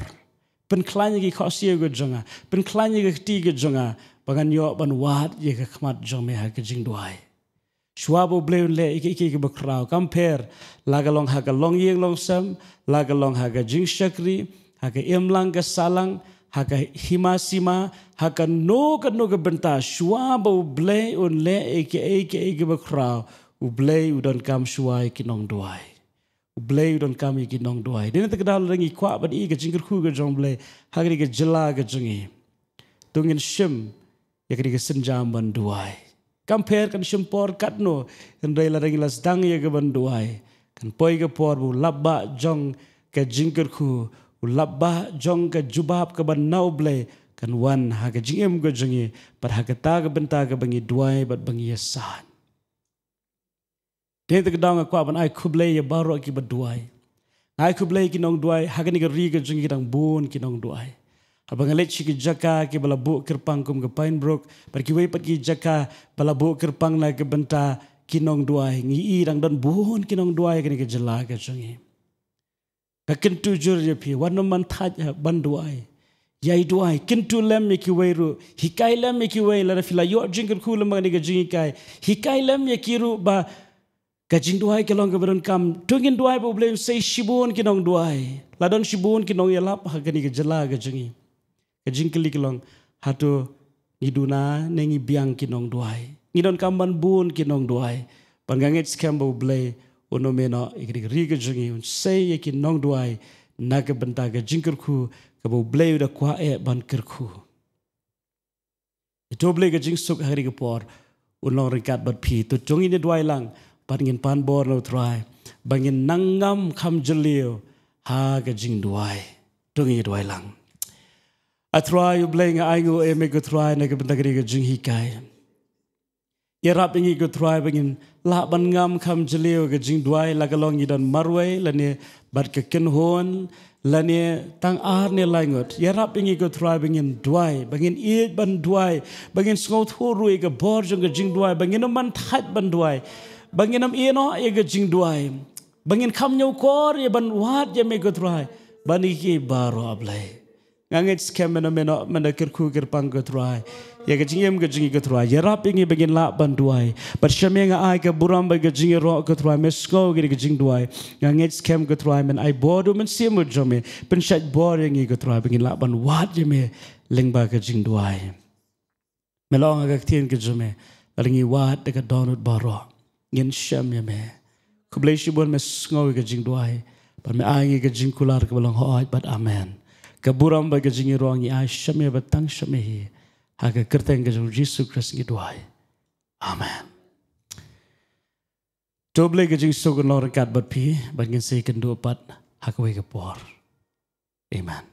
Pynkhlaiñ ïa ki khohsiew ki jong nga, pynkhlaiñ ïa ki kti ki jong nga, ba ngan ïoh ban wad ïa ka khmat jong me ha ka jingduwai. Shuwa ba U Blei un leh ïa kiei kiei kiba khraw, kam pher la ka long ha ka longïing longsem, la ka long ha ka jingshakri, ha ka imlang ka sahlang, ha ka hima sima, ha kano kano ka bynta, shuwa ba U Blei un leh ïa kiei kiei kiba khraw, U Blei u donkam shuwa ïa ki nongduwai. U Blei u donkam ïa ki nongduwai. Dei na kata ka daw lada ngi kwah ban ïohi ïa ka jingkyrkhu ka jong U Blei ha kane ka jylla ka jong ngi, to ngin shim ïa kane ka sienjam ban duwai. Kam pher kan shim por katno, hynrei lada ngi la sdang ïa ka ban duwai, kan poi ka por ba u lapbah jong ka jingkyrkhu, u lapbah jong ka jubab kaba na U Blei kan wan ha ka jingim ka jong ngi, bad ha kata ka bynta kaba ngi duwai bad ba ngi ïasaid. Te te ka daw nga kwah ban ai khublei ïa baroh kiba duwai. Nga ai khublei ki nongduwai, ha kane ka ri ka jong ngi ki dang bun ki nongduwai. Haba nga leit sha ki jaka kiba la buh kyrpang kum ka Pine Brook, bad kiwei pat ki jaka ba la buh kyrpang na ka bynta ki nongduwai. Ngi i dang don bun ki nongduwai ha kane ka jylla ka jong ngi. Nga kyntu jur ïa phi, wat nym man thait ha ban duwai. Ïai duwai, kyntu lem ïa kiwei ruh, hikai lem ïa kiwei, lada phi la ïoh jingkyrkhu lem ha kane ka jinghikai. Hikai lem ïa ki ruh ba ka jingduwai ka long kaba donkam. To ngin duwai ba U Blei un sei shibun ki nongduwai. La don shibun ki nongïalap ha kane ka jylla ka jong ngi. Ka jingkylli ka long, hato ngi duna ne ngi biang ki nongduwai? Ngi donkam ban bun ki nongduwai. Bad nga ngeit skhem ba U Blei un ym ïehnoh ïa ka ri ka jong ngi, un sei ïa ki nongduwai na ka bynta ka jingkyrkhu kaba U Blei u da kwah eh ban kyrkhu. To U Blei ka jingsuk ha kane ka por un long ryngkat bad phi. To ngin ïa duwai lang bad ngin pan bor na U Trai ba ngin nang ngam kham jylliew ha ka jingduwai. To ngin ïa duwai lang. A Trai U Blei, nga ainguh ïa me ko Trai na ka bynta kane ka jinghikai. Ïarap ïa ngi ko Trai ba ngin lah ban ngam kham jylliew ka jingduwai, la ka long ngi don marwei lane bad ka kynhun lane tang ar ne lai ngut. Ïarap ïa ngi ko Trai ba ngin duwai, ba ngin ïeit ban duwai, ba ngin sngewthuh ruh ïa ka bor jong ka jingduwai, ba ngin ym man thait ban duwai, ba ngin ym ïehnoh ïa ka jingduwai, ba ngin kham ñiewkor ïa ban wad ïa me ko Trai ban ïa ki baroh, A Blei. Nga ngeit skhem me na me noh, me na kyrkhu kyrpang ko Trai ïa ka jingim ka jong ngi ko Trai. Ïarap ïa ngi ba ngin lah ban duwai. Bad sha me nga ai ka burom bad ka jingïaroh ko Trai, me sngew ïa ka jingduwai. Nga ngeit skhem ko Trai men ai bor da u Mynsiem jong me, pynshait bor ïa ngi ko Trai ba ngin lah ban wad ïa me lyngba ka jingduwai. Me la ong ha ka ktien ka jong me, lada ngi wad da ka dohnud baroh, ngin shem ïa me. Khublei shibun, me sngew ïa ka jingduwai bad me ai ngi ka jingkular kaba long hooid bad amen. Ka burom bad ka jingïaroh ngi ai sha me bad tang sha me hi. Ha ka kyrteng ka jong U Jisu Khrist ngi duwai. Amen. To U Blei ka jingsuk un long ryngkat bad phi, bad ngin sa ïakynduh pat ha kawei ka por. Amen.